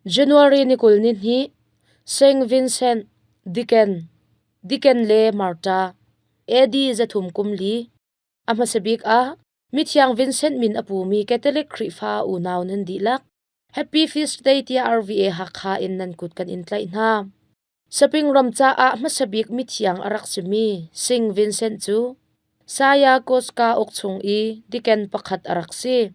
January ni 22, Saint Vincent, Deacon, Deacon le Martyr, AD 330. A hmasa bik ah Mithiang Vincent min a pumi Catholic Khrihfa unau nan dihlak Happy Feast Day tiah RVA Hakha in nan kut kan in tlaih hna. Saping ram caah hmasa bik mithiang a rak simi Sing Vincent cu Saya Koska uk chung i deacon pakhat a rak si.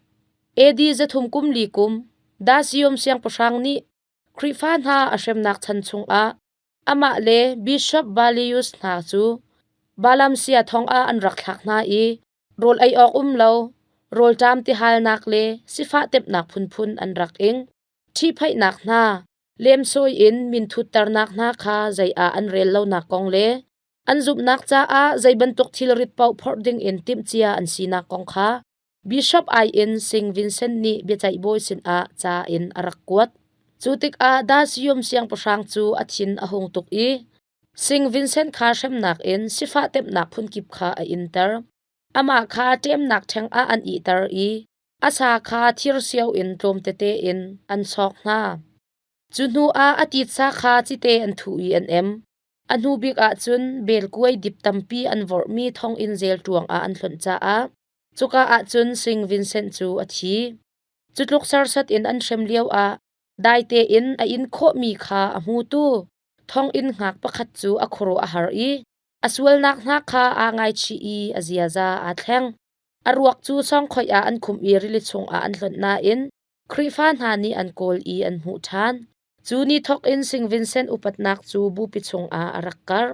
AD 330 kum Dasium siangpahrang nih Khrihfa hna a hremnak chan chungah amah le Bishop Balius hna cu Balamsia thong ah an rak thlak hna i rawl ei awk um lo, rawlṭam tihalnak le sifah temhnak phunphun an rak ing. Ṭhihphaihnak hna, lemsawi in minthutternak hna kha zei ah an rel lonak kong le an zumhnak caah zei bantuk thilrit paoh phorh dingin timhcia an sinak kong kha Bishop ai in Sing Vincent nih biaceih bawi sinah ca in a rak kuat. Cu tikah Dasium siangpahrang cu a thin a hung tuk i Sing Vincent kha hremnak in sifah temhnak phunkip kha a inter. Amah kha ṭemnak ṭheng ah an ihter i A sa kha thirsio in tlawm tete in an sawk hna. Cu hnuah a titsa kha cite an thuh i an em. A hnu bik ah cun belkuai dip tampi an vorhmi thonginn zelṭuang ah an hlonh caah cuka ah cun Sing Vincent cu a thi. Cu tluk serhsat in an hrem lioah dai tein a in khawhmi kha a hmutu thonginn ngak pakhat cu a khuaruah a har i a sualnak hna kha aa ngaichih i a ziaza aa thleng. A ruak cu sawngkhoi ah an khumh i rili chungah an hlonh nain Khrihfa hna nih an kawl i an hmuh ṭhan. Cu ni thawk in Sing Vincent upatnak cu bupi chungah a rak karh.